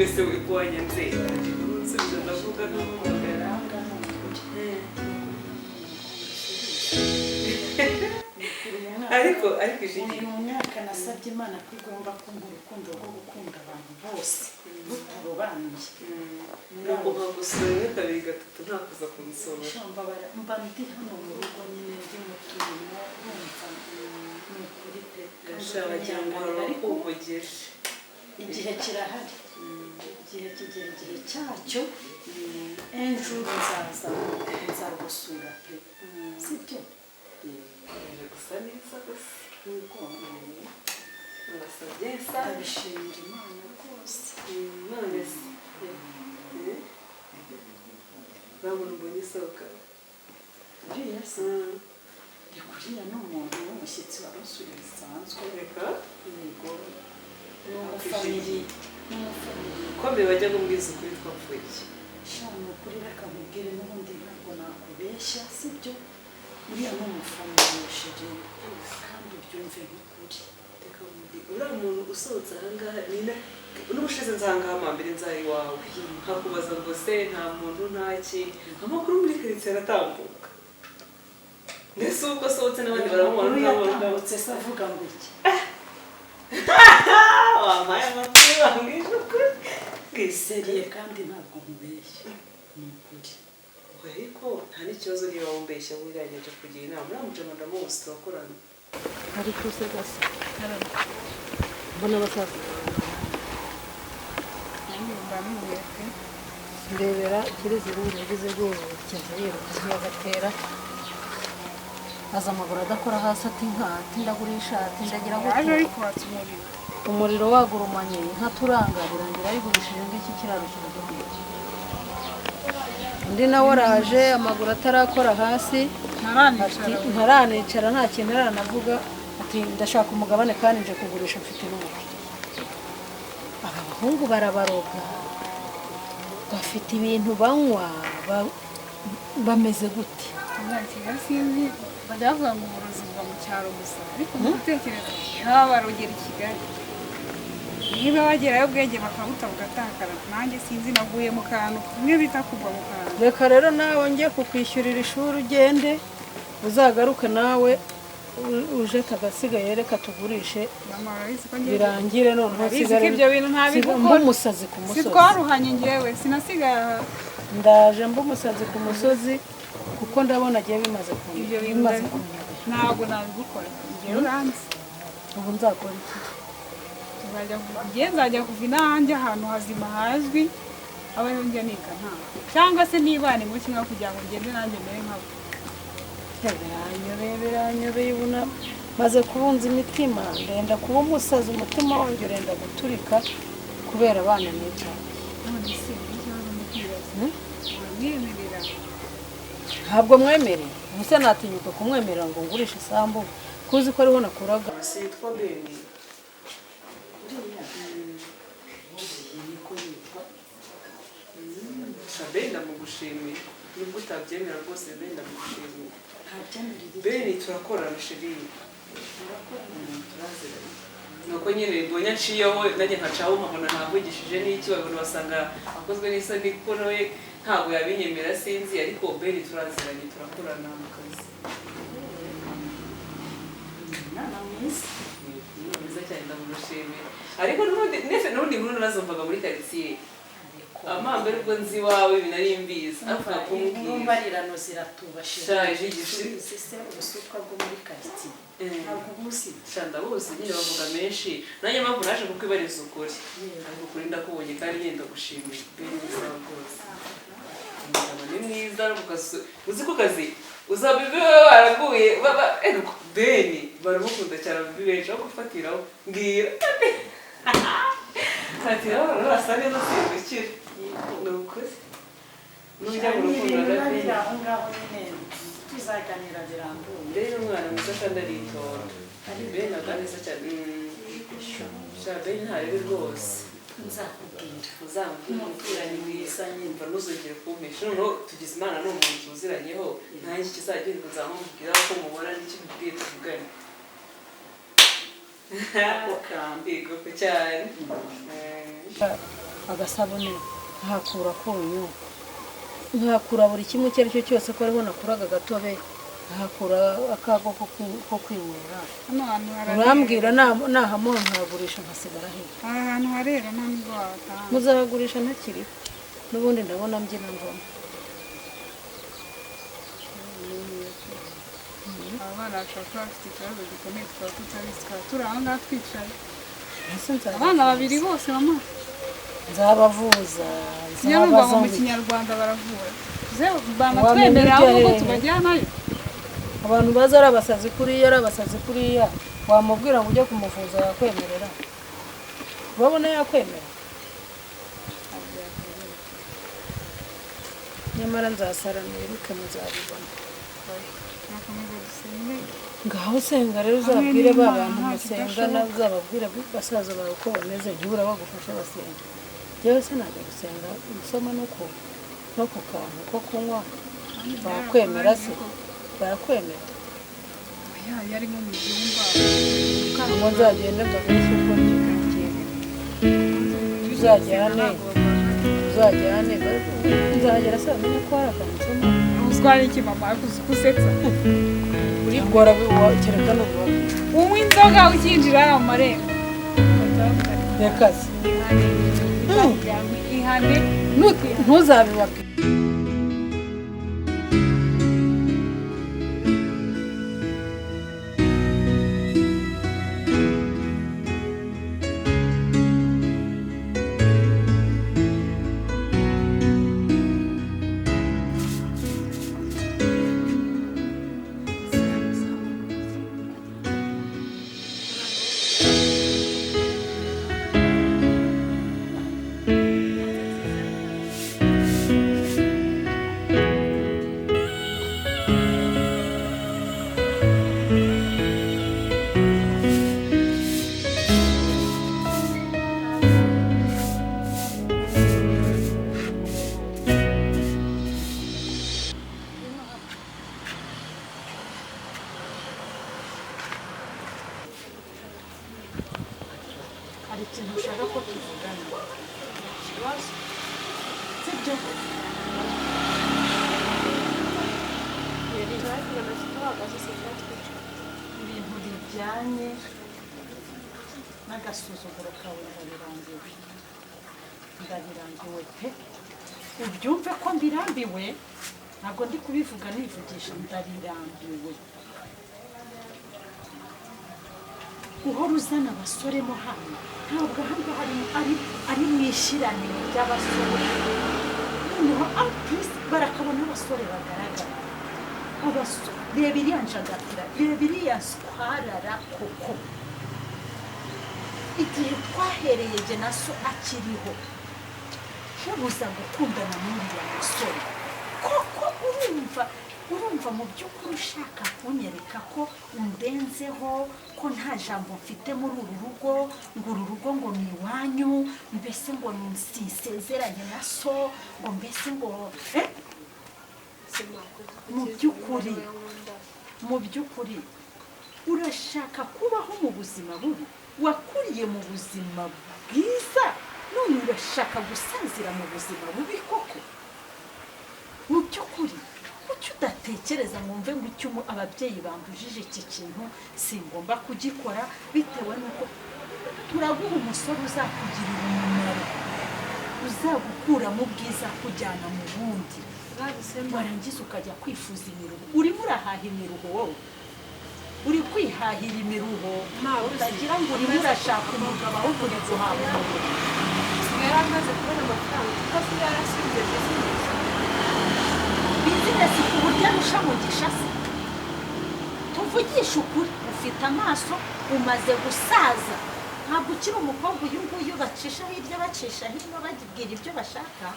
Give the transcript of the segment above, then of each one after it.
None se we ko wanyanze, nsubiza, ndavuga nkamuhamagara. Aha ni ukuri. Ariko ishiki. Uyu mwaka nasabye Imana ko igomba kumpa urukundo rwo gukunda abantu bose rutarobanuye. Nuko nkagusura rimwe, kabiri, gatatu, ntakuza kunsura. Mba ndi hano mu rugo nyine, ndi mu turimo, urumva, ni ukuri pe. Kandi Wagira ngo hari ariko uwakuvugisha. Igihe kirahari, igihe kigera igihe cyacyo. Ejo nzaza, nzagusura pe, sibyo? Uje gusa neza gusa. Ubwo Urasa neza. Ndabishimira Imana rwose. None se urabona ubonye isohoka? Uriya se ni kuriya, ni umuntu w'umushyitsi wari usuye bisanzwe. Reka. Yego, ni umufamiliye, ni umufamiliye. Ko mbere bajya kumbwiza ukuri, twapfuye iki? Sha, ni ukuri, reka nkubwire, n'ubundi ntabwo nakubeshya, sibyo? Uriya ni umufamiliye, chérie, kandi ubyumve nk'ukuri. Reka nkubwire, uriya muntu usohotse ahangaha ni n'ubushize nzahangaha mbere nzaha iwawe, nkakubaza ngo se nta muntu, nta ki, amakuru muri karitsiye aratambuka, ndetse ubwo asohotse n'abandi baramubona. Amakuru Ntabona. yatambutse se avuga ngo iki? Wampaye amakuru, wambwije ukuri. Sérieux, kandi ntabwo nkubeshya, ni ukuri. Ariko nta n'ikibazo niba wumbeshya, buriya njya kugira inama uriya mujama, ndamuzi, turakorana. Ariko se gasa mbona basaza? Mba mubwiye pe. Ndebera kirezi ubundi yagize gutya yiruka ntiyagatera, aza amaguru adakora hasi, ati nka, ati ndagurisha, ati ndagira Yaje gutya. ari kwatsa umuriro. Umuriro wagurumanye, inka turanga, birangira ayigurishije, ngiki kiraro kiraduhuye. Undi nawe araje amaguru atarakora hasi, ati Ntaranicara. Ntaranicara, nta kintu aranavuga, ati ndashaka umugabane kandi nje kugurisha, mfite n'umukiriya. Aba bahungu barabaroga, bafite ibintu banywa, bameze gute? Kigali sinzi, bajya bavuga ngo uburozi buba mu cyaro gusa, ariko mu gutekereza nk'aba barogera i Kigali, niba bagerayo ubwenge bakabuta bugatakara, nanjye sinzi, naguye mu kantu kumwe bita kugwa mu kantu. Reka rero nawe njye kukwishyurira ishuri, ugende uzagaruke nawe uje tagasigaye, reka tugurishe. Mama, urabizi ko ngiye Birangire noneho. Urabizi ko nsigare ibyo bintu ntabigukora. mba umusazi ku Si musozi. Twaruhanye, ngewe sinasigaye aha. Ndaje mba umusazi ku musozi, kuko ndabona agiye bimaze Ibyo bintu bimaze kunyobera. Ntabwo nabigukora, ngewe uranzi. Ubu nzakora iki? Ngiye nzajya kuva inahanjye ahantu hazima hazwi, aba ariho njya niga ntaha, cyangwa se nibane mu kimwe kugira ngo ngende nanjye mere nkabo. Biranyobeye, biranyobeye. Ubu maze kubunza imitima, ndenda kuba umusazi, umutima wanjye urenda guturika kubera abana n'ibyaha. None se ikibazo ndi kwibaza, uramwemerera? Ntabwo mwemereye. Ubuse natinyuka kumwemerera ngo ngurishe isambu, kuzi ko ariho nakuraga? Si yitwa Beni? Uriya niko yitwa. Sha, Beni ndamugushimiye, nubwo utabyemera rwose, Beni ndamugushimiye. Ntabyemerera iki? Beni turakorana, chérie, turaziranye. Nuko nyine mbonye aciyeho, nanjye nkacaho, nkabona ntavugishije n'iki, babona basanga akozwe n'isoni, kuko nawe ntabwo yabinyemera, sinzi. Ariko Beni turaziranye, turakorana mu kazi. Umwana mwiza. Ni mwiza cyane, ndamugushimiye. Ariko n'ubundi ndetse n'ubundi nkuru narazumvaga muri karitsiye. Ariko Amambere ubwo nzi iwawe binari mbizi apfa inkuru kumbwira. Mbarirano ziratubashije. Sha, ijigishe. Ubizi se ubusutwa bwo muri karitsiye? Ntabwo ubuzi? Sha, ndabuzi nyine, bavuga menshi. Nanjye mpamvu naje kukwibariza ukuri, ariko ukuri ndakubonye kandi nyine ndagushimiye. Beni ni sawa rwose, umugabo ni mwiza no mu kazi. Uzi ko kazi uzabibe baraguye baba Beni baramukunda cyane, ababi benshi aho gufatiraho mbwira ati urasa neza, simbukire, ni ukuri nujya mu Ni rukundo ibintu na biba biri Beni. Aho ngaho nyine tuzaganira birambuye. Beni ni umwana mwiza kandi aritonda. Beni aba neza cyane. Sha, Beni ntarebe rwose. Nzakubwira. Uzambwire. Umuturanyi mwiza nyine. Mva, ntuzongere kumpisha. Noneho tugize Imana ni umuntu tuziranyeho, nanjye ikizajya nzamubwira ko mubona n'icyo mubwiye tuvugane. Ako kantu. Yego cyane. agasabune, nkahakura akunyu, nkahakura buri kimwe icyo ari cyo cyose, ko ariho nakuraga agatobe, nkahakura akagwa ko kwinywera. Hano hantu hararera. Urambwira nahamuha nkahagurisha nkasigara he? Aha hantu harera, nta nubwo wahatanga. Muzahagurisha ntakiriho n'ubundi, ndabona mbyina mvamo. Aba bana bashobora kuba bafite ikibazo gikomeye tukaba tutabizi, tukaba turi aho ngaho twicaye. Ese nzabavuza? Abana babiri bose, mama. Nzabavuza. Sinjya numva ngo Nzabaza mu ngo Kinyarwanda baravura. Ze Wamenya banatwemerera ibyo ahubwo hehe? tubajyanayo. Abantu baza ari abasazi kuriya, ari abasazi kuriya, wamubwira ngo ujye kumuvuza yakwemerera? Urabona yakwemera? Nyamara nzasara niruke, muzabibona. Turakomeza dusenge. Ngaho senga rero, Hamwe uzabwire ba n'Imana bantu nta musengana, kidashoboka. uzababwire basaza bawe uko bameze, ntibura bagufashe basenga. Njyewe sinajya gusenga nsoma no ku kantu ko kunywa. Barakwemera se? Barakwemera? Oya, yari nko mu byumba. Ngo nzagende mbabeshye ko ngiye, tuzajyane, tuzajyane, nzagera se bamenye ko hari akantu nsoma? Uzwa n'iki, mama? Kusetsa. Urigora, kereka n'ububabwira. Unywa inzoga ukinjira hano mu marembo. Reka se. Ihane, ihane. Ntuzabibabwire. Hari ikintu ushaka ko tuvugana? Ikibazo, sibyo? Ibintu bijyanye n'agasuzuguro kawe ndabirambiwe, ndabirambiwe pe. Ubyumve ko mbirambiwe, ntabwo ndi kubivuga nivugisha, ndabirambiwe. Uhora uzana abasore mo hano, ntabwo aha ngaha ari mu ishyiraniro ry'abasore. Noneho apisi barakabona abasore bagaragara. Reba iriya njagatira, reba iriya swarara koko. Igihe twahereye jye na so akiriho nkubuza gukundana n'uriya musore koko, urumva mu by'ukuri ushaka kunyereka ko undenzeho, ko nta jambo mfite muri uru rugo, ngo uru rugo ngo ni iwanyu, mbese ngo sinsezeranye na so, ngo mbese ngo eh? Mu by'ukuri urashaka kubaho mu buzima bubi? Wakuriye mu buzima bwiza, none urashaka gusazira mu buzima bubi koko? Mu by'ukuri kuki udatekereza ngo mve ngo icyo ababyeyi bambujije iki kintu singomba kugikora, bitewe n'uko turaguha umusore uzakugirira umumaro, uzagukura mu bwiza kujyana mu bundi, warangiza ukajya kwifuza imiruho? Urimo urahaha imiruho, wowe uri kwihahira imiruho. Utagira ngo urimo urashaka umugabo, ahubwo uri guhaha umuruho. Yari amaze kubona amafaranga kuko asigaye yarashinze bizinesi. Bizinesi ku buryo arusha Mugisha se? Tuvugishe ukuri, ufite amaso, umaze gusaza, ntabwo ukiri umukobwa uyu nguyu bacisha hirya bacisha hino bagibwira ibyo bashaka.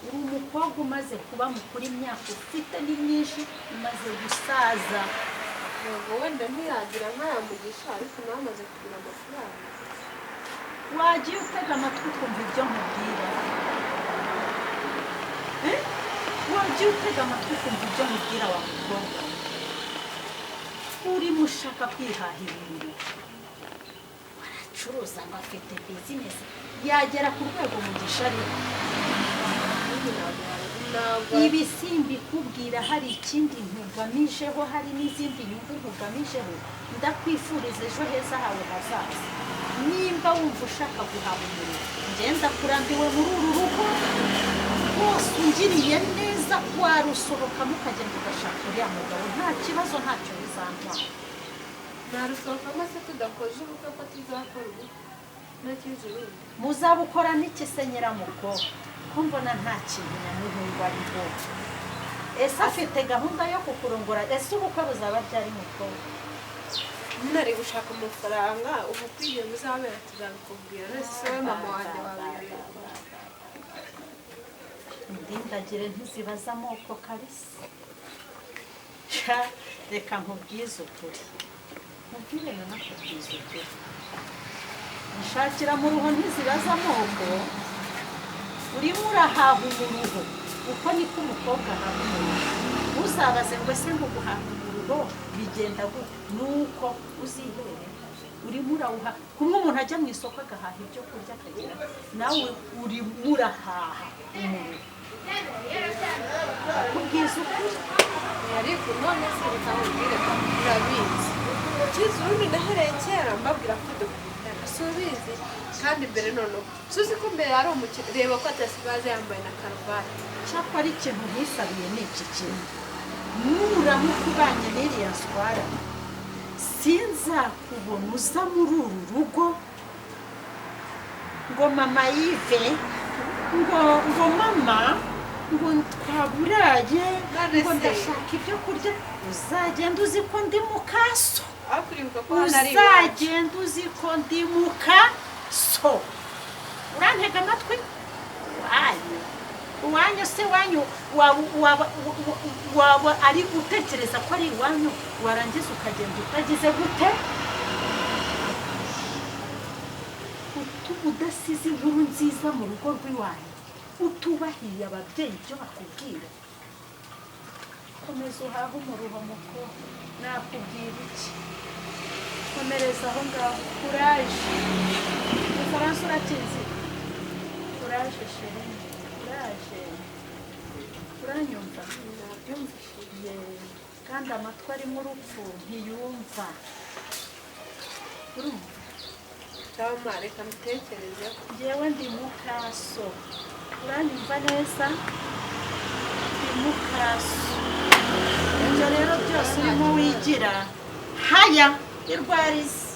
Uri umukobwa umaze kuba mukuru, imyaka ufite ni myinshi, umaze gusaza. Yego, wenda ntiyagira nk'aya Mugisha, ariko nawe amaze kugira amafaranga. Wagiye utega amatwi ukumva ibyo nkubwira? Eh? Wagiye utega amatwi ukumva ibyo nkubwira, wa mukobwa we? Urimo ushaka kwihahira imiruho. gucuruza, ngo afite business, yagera ku rwego Mugisha ariho? Ubundi ntabwo Ibi simbikubwira hari ikindi nkugamijeho, hari n'izindi nyungu nkugamijeho. Ndakwifuriza ejo heza hawe hazaza. Nimba wumva ushaka guhaha umuriro, ngenda kurambiwe muri uru rugo rwose. Ungiriye neza warusohokamo ukagenda ugashaka uriya mugabo, nta kibazo, ntacyo bizantwara. Narusohokamo se tudakoze ubukwe, ko tuzakora ubukwe nta kibazo urundi? Muzabukora n'iki se nyiramuko, ko mbona nta kintu nyamuhungu ariho? Ese afite gahunda yo kukurongora? Ese ubukwe buzaba ryari, mukobwa? Nyine ari gushaka amafaranga. Ubukwe igihe buzabera tuzabikubwira. None se wowe mama wanjye wabiyoberwa? Indindagire ntizibaza amoko kabisa. Sha, reka nkubwize ukuri, nkubwire nanakubwize ukuri: nshakira mu ruho ntizibaza amoko. Urimo urahaha umuruho, uko niko umukobwa ahaha umuruho. Uzabaze ngo ese ngo guhaha umuruho bigenda gute? Nuko uzihere urimo urawuha. Kumwe umuntu ajya mu isoko agahaha ibyo kurya akagira, nawe urimo urahaha umuruho, kubwiza ukuri. Ariko none se reka nkubwire ko urabizi kizi urundi nahereye kera mbabwira ko dukundana, si ubizi? Kandi mbere noneho suzi ko mbere ari umukino, reba ko atasigaje yambaye na karuvati. Cyakora ikintu ntisabiye ni iki kintu: nuramuka ubanye n'iriya swara, sinzakubona uza muri uru rugo ngo mama yive, ngo mama, ngo twaburaye, None ngo se? ndashaka ibyo kurya. Uzagenda uzi ko ndi mukaso. Ariko uribuka ko hano ari iwacu. Uzagenda uzi ko ndi mukaso. Urantega amatwi? Wanyu iwanyu se wanyu waba ari gutekereza ko ari iwanyu, warangiza ukagenda utagize gute? Udasize inkuru nziza mu rugo rw'iwanyu, utubahiye ababyeyi ibyo bakubwira. Komeza uhahe umuruho muko, nakubwira iki? Komereza aho ngaho. Kuraje. Igifaransa urakizi? Kuraje chérie, kuraje. Uranyumva? Nabyumvise. Ye, kandi amatwi arimo urupfu ntiyumva, urumva? Cyangwa reka mbitekerezeho. Njyewe ndi mukaso, uranyumva neza? Ndi mukaso. Ibyo rero byose urimo wigira haya irwarize.